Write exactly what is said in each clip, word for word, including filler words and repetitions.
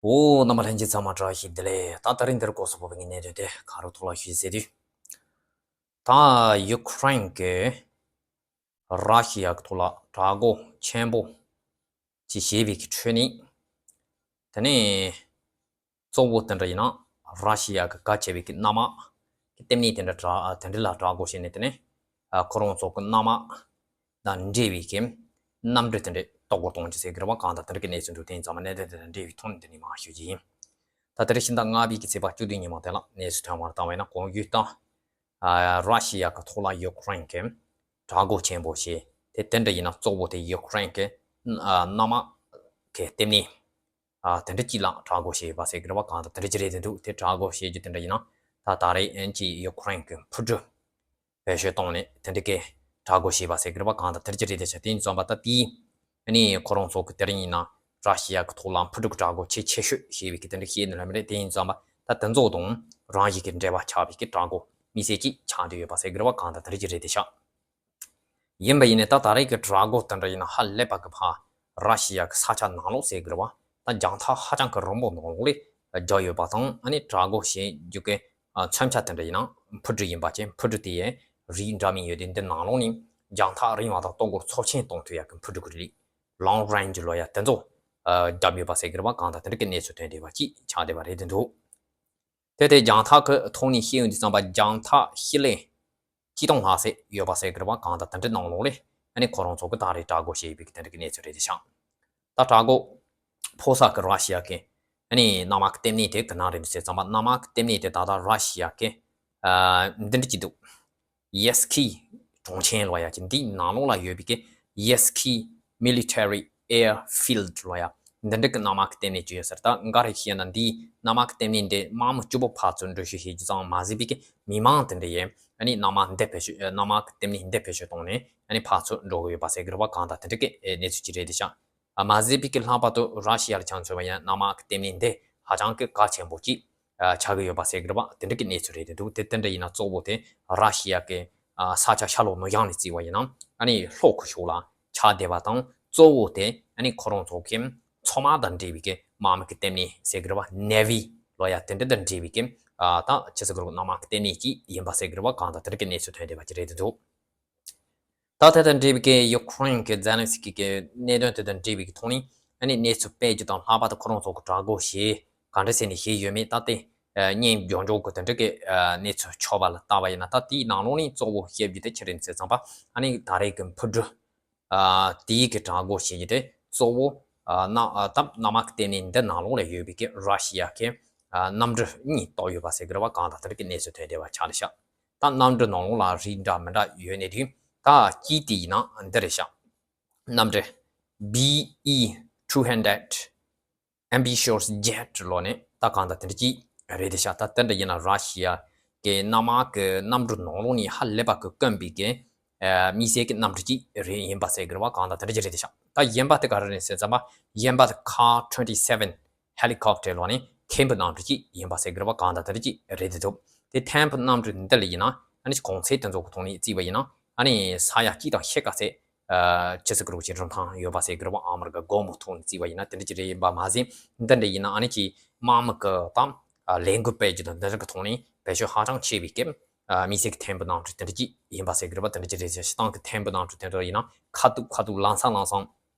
འོ། རྣམ་པ་ལྷན་རྒྱས་ཚང་མ་བཀྲ་ཤིས་བདེ་ལེགས། ད་དེ་རིང་འདིར་སྐོར་སོགས་པོ་བའི་གནད་དོན་དེ་ག་རུ་ཐོག་ལ་ཞུས་ཟེར་དུས། ད་ཡུ་ཁུ་རེན་གྱིས་ར་ཤི་ཡ་གི་ཐོག་ལ་དྲག་རྒོལ་ཆེན་པོ་ཅིག་བྱས་པའི་གི་ཁྲོད་ནས། དེ་ནས་གཙོ་བོ་དེ་འདྲ་ཡིན་ན་ར་ཤི་ཡ་གི་གལ་ཆེ་བའི་གི་གནམ་དམག་གི་ལྟེ་གནས་དེ་འདྲ་དྲག་དེ་འདྲ་ལ་དྲག་རྒོལ་བྱས་ནས། དེ་ནས་ཨ་ཁོ་རང་ཚོ་གི་གནམ་དམག་དང་འབྲེལ་བའི་གི་གནམ་གྲུ་དེ་འདྲ་གཏོར་རྒོལ་གཏོང་རྒྱུ་ཟེར་གི་རེད་པ། གང་ལྟར་དེ་འདྲ་གི་གནས་ཚུལ་འདུག་དེ་ཡིན་ཙང་མ་གནད་དོན་དེ་འདྲ་འབྲེལ་བའི་ཐོག་ནས་འདི་ནས་མར་ཞུ་རྒྱུ་ཡིན། ད་དེ་རིང་ཕྱི་ཟླ་ལྔ་པའི་གི་ཚེས་པ་བཅུ་བདུན་ཉིན་མོ་དེ་ལ་གནས་ཚུལ་ཐོན་པར་བཏང་བས་ན། གོང་ཞུས་ལྟར་ཨ་ར་ཤི་ཡ་གི་ཐོག་ལ་ཡུ་ཁུ་རེན་གྱིས་དྲག་རྒོལ་ཆེན་པོ་བྱས། དེ་དེ་འདྲ་ཡིན་ན་གཙོ་བོ་དེ་ཡུ་ཁུ་རེན་གྱི་ཨ་གནམ་དམག་གི་ལྟེ་གནས་ཨ་དེ་འདྲ་གཅིག་ལ་དྲག་རྒོལ་བྱས་པ་ཟེར་གི་རེད་པ། གང་ལྟར་དེ་འདྲ་ཅིག་རེད་དེ་འདུག་དེ་དྲག་རྒོལ་བྱེད་རྒྱུ་དེ་འདྲ་ཡིན་ན། ད་ད་རེས་ཨན་གྱི་ཡུ་ཁུ་རེན་གྱི་འཕུར་གྲུ་བེད་སྤྱོད་བཏང་ནས་དེ་འདྲ་གི་དྲག་རྒོལ་བྱས་པ་ཟེར་གི་རེད་པ། གང་ལྟར་དེ་འདྲ་ཅིག་རེད་དེ་ཆ། དེ་ཡིན་ཙང་མ་ད་དེའི་ཨ་ནི་ཁོ་རང་ཚོ་གི་དེ་རིང་ཡིན་ན་ར་ཤི་ཡ་གི་ཐོག་ལ་འཕུར་གྲུ་གི་དྲག་རྒོལ་ཆེས་ཆེ་ཤོས་བྱས་པའི་གི་དེ་འདྲ་བཤད་ནི་ལ་མི་རེད། དེ་ཡིན་ཙང་མ་ད་དེ་ཚོ་དང་རང་བཞིན་གྱི་འབྲེལ་བ་ཆགས་པའི་གི་དྲག་རྒོལ་དམིགས་བསལ་ཅིག་ཆགས་བསྡད་ཡོད་པ་ཟེར་གི་རེད་པ། གང་ལྟར་དེ་འདྲ་ཅིག་རེད་དེ་ཆ། ཡིན་པ་ཡིན་ནའི་ད་ད་རེས་ཀྱི་དྲག་རྒོལ་དེ་འདྲ་ཡིན་ན་ཧ་ལས་པ་གི་ཕར་ར་ཤི་ཡ་གི་ས་ཆ་ནང་ལོགས་ཟེར་དགོས་རེད་བ། ད་རྒྱང་ཐག་ཧ་ཅང་གི་རིང་པོ་ནང་ལོགས་ལ་རྒྱག་ཡོད་པ་དང་། ཨ་ནི་དྲག་རྒོལ་བྱེད་རྒྱུ་གི་ཨ་མཚོན་ཆ་དེ་འདྲ་ཡིན་ན་འཕུར་གྲུ་ཡིན་པ་བྱས། འཕུར་གྲུ་དེ་ཡང་རིགས་འདྲ་མིན་ཡོད་དེ། འདི་ནང་ལོགས་ནས་རྒྱང་ཐག་རིང་བ་དང་ལྟོ་གོས་ཚབས་ཆེན་གཏོང་ཐུབ་ཡ་གི་འཕུར་གྲུ་གི་རིགས། ལོང་རེན་ཇི་ལབ་ཡ་དེ་ཚོ་ཨ་བརྒྱབ་ཡོད་པ་ཟེར་གི་རེད་བ། གང་ལྟར་དེ་འདྲ་གི་གནས་ཚུལ་ཐོན་བསྡད་པ་ཅིག་ཆགས་བསྡད་པ་རེད་དེ་འདུག་དེ་དེ་རྒྱང་ཐག་གི་ཐོག་ནས་བཤད་ཡོང་དུས་ཙམ་པ། རྒྱང་ཐག་ཤི་ལེ་ཆིག་སྟོང་ལྷག་ཙམ་ཡོད་པ་ཟེར་གི་རེད་བ། གང་ལྟར་དེ་འདྲའི་ནང་ལོགས་ལ་ཨ་ནི་ཁོ་རང་ཚོ་གི་ད་རེས་དྲག་རྒོལ་བྱས་ཡོད་པའི་གི་དེ་འདྲ་གི་གནས་ཚུལ་རེད་དེ་ཤག་ད་དྲག་རྒོལ་ཕོག་ས་གི་ར་ཤི་ཡ་གི་ཨ་ནི་གནམ་དམག་གི་ལྟེ་གནས་དེ་ག་ན་རེད་འདུག་ཟེར་ཙམ་པ། གནམ་དམག་གི་ལྟེ་གནས་དེ་ད་ལྟ་ར་ཤི་ཡ་གི་ཨ་འདི་འདྲ་ཅིག་འདུག་ཡེ་སི་ཁི་གྲོང་ཆེན་ལབ་ཡ་ཅིག་འདིའི་ནང་ལོགས་ལ་ཡོད་པའི་གི་ཡེ་སི་ཁི་Military Airfield ལབ་ཡ་འདི་འདྲ་གི་གནམ་དམག་གི་ལྟེ་གནས་ཅིག་ཡོད་ཟེར། ད་འགའ་རེ་བཤད་ན་འདིའི་གནམ་དམག་གི་ལྟེ་གནས་འདི་དམག་མི་བཅུ་པོ་ཕར་ཚུར་འགྲུལ་བཞུད་བྱེད་རྒྱུ་ཙམ་མ་ཟད་པའི་གི་མི་མང་དེ་འདྲ་ཡིན། ཨ་ནི་གནམ་དམག་འདི་བེད་སྤྱོད་གནམ་དམག་གི་ལྟེ་གནས་འདི་བེད་སྤྱོད་བཏང་ནས་ཨ་ནི་ཕར་ཚུར་འགྲོ་གི་ཡོད་པ་ཟེར་གི་རེད་བ། གང་ལྟར་དེ་འདྲ་གི་གནས་ཚུལ་ཅིག་རེད་དེ་ཤག་མ་ཟད་པའི་གི་ལྷག་པར་དུ་ར་ཤི་ཡ་ལ་ཆ་མཚོན་པ་ཡིན་ན་གནམ་དམག་གི་ལྟེ་གནས་འདི་ཧ་ཅང་གི་གལ་ཆེན་པོ་ཅིག་ཨ་ཆགས་ཀྱི་ཡོད་པ་ཟེར་གི་རེད་བ། དེ་འདྲ་གི་གནས་ཚུལ་རེད་དེ་འདུག་དེ་དེ་འདྲ་ཡིན་ན་གཙོ་བོ་དེ་ར་ཤི་ཡ་གི་ཨ་ས་ཆ་ཤར་ལྷོ་ནུབ་བྱང་ལ་བརྩིས་པ་ཡིན་ན་ཨ་ནི་ལྷོ་ཁུལ་ཕྱོགས་ལ་ཆགས་བསྡད་པ་དང་། གཙོ་བོ་དེ་ཨ་ནི་ཁོ་རང་ཚོ་གི་མཚོ་དམག་དང་འབྲེལ་བའི་གི་དམག་མི་གི་ལྟེ་གནས་ཟེར་གི་རེད་བ། Navy ལབ་ཡ་དེ་འདྲ་དང་འབྲེལ་བའི་གི་ཨ་ད་ཆི་ཟེར་གི་རེད། གནམ་དམག་གི་ལྟེ་གནས་ཅིག་ཡིན་པ་ཟེར་གི་རེད་བ། གང་ལྟར་དེ་འདྲ་གི་གནས་ཚུལ་ཐོན་བསྡད་པ་ཅིག་རེད་དེ་འདུག་ད་དེ་དང་འབྲེལ་བའི་གི་ཡུ་ཁུ་རེན་གི་ཛེ་ལན་སི་ཀི་གི་གནད་དོན་དེ་དང་འབྲེལ་བའི་གི་ཐོག་ནས་ཨ་ནི་གནས་ཚུལ་སྤེལ་རྒྱུ་དང་། ལྷག་པར་དུ་ཁོ་རང་ཚོ་གི་དྲག་རྒོལ་བྱེད་ག་འདྲ་ཟེར་ནས་བྱེད་ཡོད་མེད་ད་དེ་ཨ་བརྙན་མགྱོགས་མགྱོགས་གི་དེ་འདྲ་གི་ཨ་གནས་ཚུལ་ཆོད་པ་ལ་ལྟ་བ་ཡིན་ན། ད་དེའི་ནང་ལོགས་ནས་གཙོ་བོ་བཤད་རྒྱུ་དེ་ཆི་རེད་ཟེར་ཙམ་པ། ཨ་ནི་ད་རེས་ཀྱི་འཕུར་གྲུ་ཨ་དེའི་གི་དྲག་རྒོལ་བྱེད་རྒྱུ་དེ་གཙོ་བོ་ཨ་གནམ་ཨ་ད་གནམ་དམག་གི་ལྟེ་གནས་འདི་ནང་ལོགས་ལ་ཡོད་པའི་གི་ར་ཤི་ཡ་གི་ཨ་གནམ་གྲུ་གཉིས་གཏོར་ཡོད་པ་ཟེར་གི་རེད་བ། གང་ལྟར་དེ་འདྲ་གི་གནས་ཚུལ་ཐོན་བསྡད་པ་ཆགས་རེད་ཤག་ད་གནམ་གྲུ་ནང་ལོགས་ལ་རིགས་འདྲ་མི་འདྲ་ཡོད་ནས་དུས། ད་གཅིག་དེ་ཡིན་ན་འདི་རེད་ཤག་གནམ་གྲུ་B E two hundred ambitious jet ལབ་ནས་ད་གང་ལྟར་དེ་འདྲ་ཅིག་རེད་དེ་ཤག་ད་དེ་འདྲ་ཡིན་ན་ར་ཤི་ཡ་གི་གནམ་དམག་གི་གནམ་གྲུ་ནང་ལོགས་ནས་ཧ་ལས་པ་གི་དཀོན་པའི་གི་ཨ་དམིགས་བསལ་གི་གནམ་གྲུ་ཅིག་རེད། ཡིན་པ་ཟེར་གི་རེད་བ། གང་ལྟར་དེ་འདྲ་ཅིག་རེད་དེ་ཤག་ད་གཞན་པ་དེ་ག་རེ་རེད་ཟེར་ཙམ་པ། གཞན་པ་དེ་Kar twenty seven helicopter ལབ་ནས་ཐེམ་བུ་གནམ་གྲུ་ཅིག་ཡིན་པ་ཟེར་གི་རེད་བ། གང་ལྟར་དེ་འདྲ་ཅིག་རེད་དེ་འདུག་དེ་ཐེམ་བུ་གནམ་གྲུ་འདི་ལ་ཡིན་ན་ཨ་ནི་གོང་ཚད་དེ་ཚོ་གི་ཐོག་ནས་བརྩིས་པ་ཡིན་ན་ཨ་ནི་ས་ཡ་གཅིག་དང་ཕྱེད་ཀ་ཙམ་ཨ་ཆི་ཟེར་གི་རེད་བ། ཅིག་རིན་ཐང་ཡོད་པ་ཟེར་གི་རེད་བ། ཨ་མི་རི་ཀ་སྒོར་མོ་ཐོག་ནས་བརྩིས་པ་ཡིན་ན་དེ་འདྲ་ཅིག་རེད། ཡིན་པ་མ་ཟད་འདི་འདྲ་ཡིན་ན་ཨ་ནི་ཅིག་དམག་མི་གི་དང་ཨ་ལས་འགུལ་སྤེལ་རྒྱུ་དང་འདི་འདྲ་གི་ཐོག་ནས་བེད་སྤྱོད་ཧ་ཅང་ཆེ་བའི་གི་ཨ་དམིགས་བསལ་གི་ཐེམ་བུ་གནམ་གྲུ་དེ་འདྲ་ཅིག་ཡིན་པ་ཟེར་གི་རེད་བ། དེ་འདྲ་ཅིག་རེད་ཟེར། སྤྱིར་བཏང་གི་ཐེམ་བུ་གནམ་གྲུ་དེ་འདྲ་ཡིན་ན་ཁ་ཐུག་ཁ་ཐུག་ལམ་སང་ལམ་སང་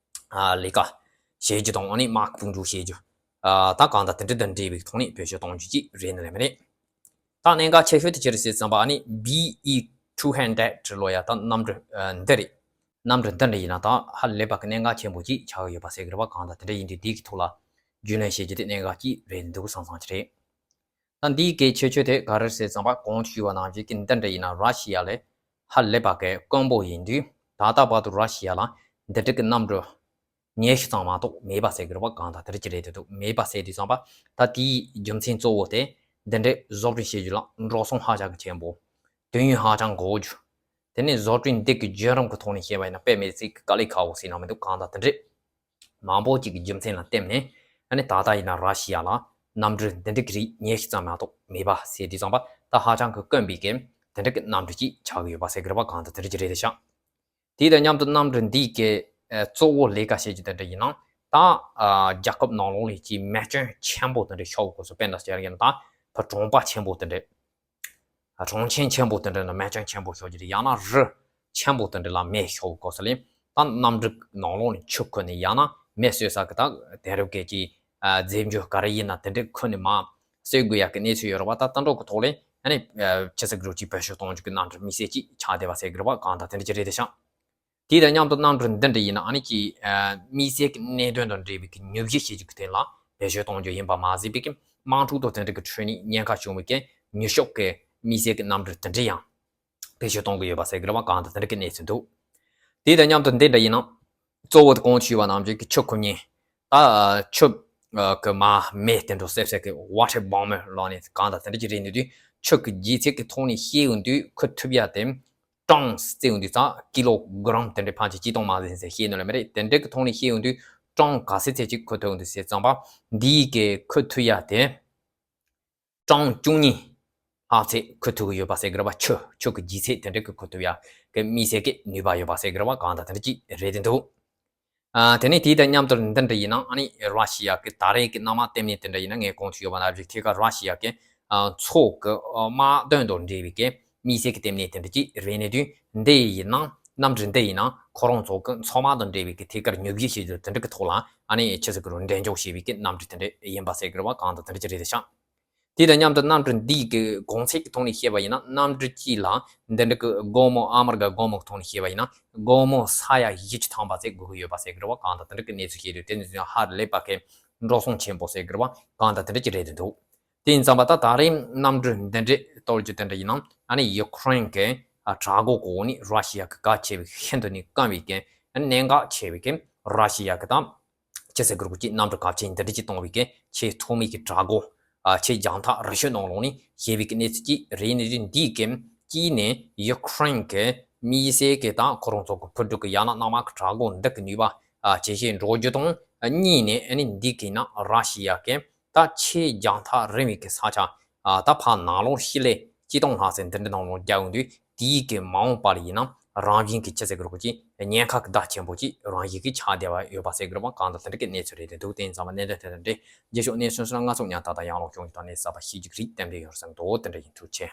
ཨ་ལས་ཀ་བྱེད་རྒྱུ་དང་ཨ་ནི་དམག་དཔུང་འཇུག་བྱེད་རྒྱུ་ཨ་ད་གང་ལྟར་དེ་འདྲ་དང་འབྲེལ་བའི་ཐོག་ནས་བེད་སྤྱོད་གཏོང་རྒྱུ་ཅིག་རེད་ནི་རེད་མི་རེད། ད་གནད་འགག་ཆེ་ཤོས་དེ་ཅི་རེད་ཟེར་ཙམ་པ། ཨ་ནི་B E two hundred ལབ་ཡ་ད་གནམ་གྲུ་ཨ་འདི་རེད། གནམ་གྲུ་འདི་འདྲ་ཡིན་ན་ད་ཧ་ལས་པ་གི་གནད་འགག་ཆེན་པོ་ཅིག་ཆགས་ཀྱི་ཡོད་པ་ཟེར་གི་རེད་བ། གང་ལྟར་དེ་འདྲ་ཡིན་དུས་འདི་གི་ཐོག་ལ་རྒྱུས་ལོན་བྱེད་རྒྱུ་དེ་གནད་འགག་ཅིག་རེད་འདུག་བསམ་བསམ་གྱི་རེད། ད་འདིའི་གལ་ཆེ་ཤོས་དེ་ག་རེ་རེད་ཟེར་ཙམ་པ། གོང་དུ་ཞུས་པ་ནང་བཞིན་གྱི་འདི་འདྲ་ཡིན་ན་ར་ཤི་ཡ་ལས་ཧ་ལས་པ་གི་དཀོན་པོ་ཡིན་དུས། ད་ལྟ་བར་དུ་ར་ཤི་ཡ་ལ་འདི་འདྲ་གི་གནམ་གྲུ་ཉི་ཤུ་ཙམ་མ་གཏོགས་མེད་པ་ཟེར་གི་རེད་བ། གང་ལྟར་དེ་འདྲ་ཅིག་རེད་དེ་འདུག་མེད་པ་ཟེར་དུས་ཙམ་པ། ད་དེའི་རྒྱུ་མཚན་གཙོ་བོ་དེ་འདི་འདྲའི་བཟོ་སྐྲུན་བྱེད་རྒྱུ་ལ་འགྲོ་སོང་ཧ་ཅང་གི་ཆེན་པོ། དུས་ཡུན་ཧ་ཅང་འགོར་རྒྱུ། དེ་ནས་བཟོ་སྐྲུན་འདི་གི་བརྒྱུད་རིམ་གི་ཐོག་ནས་བཤད་པ་ཡིན་ན་དཔེ་མི་སྲིད་གི་དཀའ་ལས་ཁག་པོ་ཟེར་ན་མི་འདུག་གང་ལྟར་དེ་འདྲའི་མང་པོ་ཅིག་གི་རྒྱུ་མཚན་ལ་བརྟེན་ནས། ཨ་ནི་ད་ལྟ་ཡིན་ན་ར་ཤི་ཡ་ལ་གནམ་གྲུ་འདི་འདྲ་གི་རིགས་ཉི་ཤུ་ཙམ་མ་གཏོགས་མེད་པ་ཟེར་དུས་ཙམ་པ། ད་ཧ་ཅང་གི་དཀོན་པའི་གི་དེ་འདྲ་གི་གནམ་གྲུ་ཅིག་ཆགས་ཀྱི་ཡོད་པ་ཟེར་གི་རེད་བ། གང་ལྟར་དེ་འདྲ་ཅིག་རེད་དེ་ཤག་དེ་དང་མཉམ་དུ་གནམ་གྲུ་འདི་གི་ཨ་གཙོ་བོ་ལས་ཀ་བྱེད་རྒྱུ་དེ་འདྲ་ཡིན་ན། ད་ ཨ་རྒྱལ་ཁབ་ནང་ལོགས་ལ་ཅིག་མེ་ལྕེ་ཆེན་པོ་དེ་འདྲ་ཤོར་དགོས་སོ། དཔེར་ན་ཟེར་ཡིན་ན་ད་ཕར་གྲོང་པ་ཆེན་པོ་དེ་འདྲ། གྲོང་ཆེན་ཆེན་པོ་དེ་འདྲ་ན་མེ་ལྕེ་ཆེན་པོ་ཤོར་གྱི་རེད། ཡང་ན་རི་ཆེན་པོ་དེ་འདྲ་ལ་མེ་ཤོར་དགོས་སོ་ལེ། ད་གནམ་གྲུ་ནང་ལོགས་ནས་ཆུ་ཁོལ་ནས། ཡང་ན་མེ་གསོད་ས་གི་ད་དེང་རབས་ཀྱི་ཅིག་རྫས་འགྱུར་ག་རེ་ཡིན་ན་དེ་འདྲ་ཁོལ་ནས་མར་གསོད་དགོས་ཡག་གི་གནས་ཚུལ་ཡོད་རེད་བ། ད་ལྟ་འགྲོ་གི་ཐོག་ལས་ཨ་ནི་ཆི་ཟེར་གི་རེད། ཅིག་བེད་སྤྱོད་གཏོང་རྒྱུ་གི་གནམ་གྲུ་དམིགས་བསལ་ཅིག་ཆགས་བསྡད་པ་ཟེར་གི་རེད་བ། གང་ལྟར་དེ་འདྲ་ཅིག་རེད་དེ་ཤག་དེ་དང་མཉམ་དུ་གནམ་གྲུ་འདི་འདྲ་ཡིན་ན་ཨ་ནི་ཅིག་དམིགས་བསལ་གྱི་གནད་དོན་དང་འབྲེལ་བའི་གི་ཉོ་སྒྱུ་བྱེད་རྒྱུ་གི་དོན་ལ་བེད་སྤྱོད་གཏོང་རྒྱུ་ཡིན་པ་མ་ཟད་པའི་གི་དམག་འཁྲུག་དང་དེ་འདྲ་གི་ཁྲོད་ནས་ཉེན་ཁ་བྱུང་བའི་གི་ཉེན་ཤོག་གི་དམིགས་བསལ་གྱི་གནམ་གྲུ་དེ་འདྲ་ཡང་བེད་སྤྱོད་གཏོང་གི་ཡོད་པ་ཟེར་གི་རེད་བ། གང་ལྟར་དེ་འདྲ་གི་གནས་ཚུལ་འདུག་དེ་དང་མཉམ་དུ་འདི་འདྲ་ཡིན་ན་གཙོ་བོ་དེ་གོང་དུ་ཞུས་པ་ནང་བཞིན་གི་ཆུ་ཁོལ་མཁན། ད་ཆུ་གི་མ་མེ་དེ་འདྲ་གསོད་སའི་གི་water bomber ལབ་ནས་གང་ལྟར་དེ་འདྲ་ཅིག་རེད། ནུས་དུས་ཆུ་གི་ལྗིད་ཚད་ཀྱི་ཐོག་ནས་བཤད་ཡོང་དུས་ཁོལ་ཐུབ་ཡ་དེ་གྲངས་བརྩི་ཡོང་དུས་ཙང་ཀི་ལོ་གྲམ་དེ་འདྲའི་ཕལ་ཆེར་ཆིག་སྟོང་མ་ཟིན་ཟེར་བཤད་ནི་ལ་མེད་རེད། དེ་འདྲའི་གི་ཐོག་ནས་བཤད་ཡོང་དུས་གྲངས་ག་ཚོད་ཅིག་ཁོལ་ཐུབ་ཡོང་དུས་ཟེར་ཙམ་པ་འདིའི་གི་ཁོལ་ཐུབ་ཡ་དེ་གྲངས་བཅུ་གཉིས་ལྷག་ཙམ་ཁོལ་ཐུབ་ཀྱི་ཡོད་པ་ཟེར་གི་རེད་བ། ཆུ་ཆུ་གི་ལྗིད་ཚད་དེ་འདྲའི་གི་ཁོལ་ཐུབ་ཡ་གི་དམིགས་བསལ་གི་ནུས་པ་ཡོད་པ་ཟེར་གི་རེད་བ། གང་ལྟར་དེ་འདྲ་ཅིག་རེད་དེ་འདུག་ཨ་དེ་ནས་དེའི་དང་མཉམ་དུ་འདི་འདྲ་ཡིན་ན་ཨ་ནི་ར་ཤི་ཡ་གི་ད་རེས་ཀྱི་གནམ་དམག་ལྟེ་གནས་དེ་འདྲ་ཡིན་ན་ངས་གོང་དུ་ཞུས་པ་ནང་བཞིན་ཐད་ཀར་ར་ཤི་ཡ་གི་ཨ་མཚོ་གི་ཨ་དམག་དོན་དང་འབྲེལ་བའི་གི་དམིགས་བསལ་གྱི་ལྟེ་གནས་དེ་འདྲ་ཅིག་རེད། གནད་དོན་འདི་ཡིན་ན་གནམ་གྲུ་འདི་ཡིན་ན་ཁོ་རང་ཚོ་གི་མཚོ་དམག་དང་འབྲེལ་བའི་གི་ཐད་ཀར་ཉོ་སྒྱུ་བྱེད་རྒྱུ་དེ་འདྲ་གི་ཐོག་ལ་ཨ་ནི་ཆི་ཟེར་གི་རེད། འགྲན་ལྕོག་བྱེད་པའི་གི་གནམ་གྲུ་དེ་འདྲ་ཡིན་པ་ཟེར་གི་རེད་བ། གང་ལྟར་དེ་འདྲ་ཅིག་རེད་དེ་ཤག་དེ་དང་མཉམ་དུ་གནམ་གྲུ་འདིའི་གི་གོང་ཚད་ཀྱི་ཐོག་ནས་བཤད་པ་ཡིན་ན་གནམ་གྲུ་གཅིག་ལ་འདི་འདྲ་གི་སྒོར་མོ་ཨ་མི་རི་ཀ་སྒོར་མོ་གི་ཐོག་ནས་བཤད་པ་ཡིན་ན་སྒོར་མོ་ས་ཡ་བཞི་བཅུ་ཐམ་པ་ཙམ་དགོས་ཀྱི་ཡོད་པ་ཟེར་གི་རེད་བ། གང་ལྟར་དེ་འདྲ་གི་གནས་ཚུལ་བཤད་དུས་དེ་ནི་ཧ་ལས་པ་གི་འགྲོ་སོང་ཆེན་པོ་ཟེར་གི་རེད་བ། གང་ལྟར་དེ་འདྲ་ཅིག་རེད་དེ་འདུག་དེ་ཡིན་ཙང་པ་ད་ད་རེས་གནམ་གྲུ་འདི་འདྲ་གཏོར་རྒྱུ་དེ་འདྲ་ཡིན་ན་ཨ་ནི་ཡུ་ཁུ་རེན་གྱི་ཨ་དྲག་འགོག་གི་འོག་ནས་ར་ཤི་ཡ་གི་གལ་ཆེ་བའི་ཤིན་ཏུ་ནས་དཀོན་པའི་གི་གནད་འགག་ཆེ་བའི་གི་ར་ཤི་ཡ་གི་ད་ཆི་ཟེར་གི་རེད། ཅིག་གནམ་གྲུ་གལ་ཆེན་འདི་འདྲ་ཅིག་གཏོང་བའི་གི་ཆེས་ཐོག་མའི་གི་དྲག་འགོག་ཨ་ཆེས་རྒྱང་ཐག་རིང་ཤོས་ནང་ལོགས་ནས་བྱས་པའི་གི་གནས་ཚུལ་ཅིག་རེད། གནས་ཚུལ་འདིའི་གི་དཀྱིལ་ནས་ཡུ་ཁུ་རེན་གྱི་མི་སེར་གྱི་ད་ཁོ་རང་ཚོ་གི་ཕུ་དཀྲུག་གི་ཡང་ན་གནམ་དམག་གི་དྲག་འགོག་འདི་གི་ནུས་པ་ཨ་ཇེ་ཆེར་འགྲོ་རྒྱུ་དང་། གཉིས་ནས་ཨ་ནི་འདི་གི་ནང་ར་ཤི་ཡ་གི་ད་ཆེས་རྒྱང་ཐག་རིང་བའི་གི་ས་ཆ་ཨ་ད་ཕར་ནང་ལོགས་ཤི་ལེ་ཅི་གཏོང་ལྷག་ཟེར་འདི་འདྲ་ནང་ལོགས་རྒྱག་ཡོང་དུས་དེའི་གི་མ་འོངས་པ་ལ་ཡིན་ན་རང་བཞིན་གྱི་ཆི་ཟེར་གི་རེད། ཅིག་ཉེན་ཁ་གི་ཟླ་ཆེན་པོ་ཅིག་རང་བཞིན་གྱི་ཆགས་བསྡད་པ་ཡོད་པ་ཟེར་གི་རེད་བ། གང་ལྟར་དེ་འདྲ་གི་གནས་ཚུལ་རེད་དེ་འདུག་དེ་ཡིན་ཙང་མ་གནད་དོན་དེ་དང་འབྲེལ་རྗེས་ཕྱོགས་གནས་ཚུལ་སོགས་ལ་ང་ཚོ་ཉག་ཐག་དང་ཡང་ལོག་བྱུང་གི་དང་གནས་གསར་པ་ཤེས་རྒྱུ་གི་རིགས་གཏན་འབེབས་ཡོད་བསམ་འདུག་དེ་འདྲ་ཡིན། ཐུགས་རྗེ་ཆེ།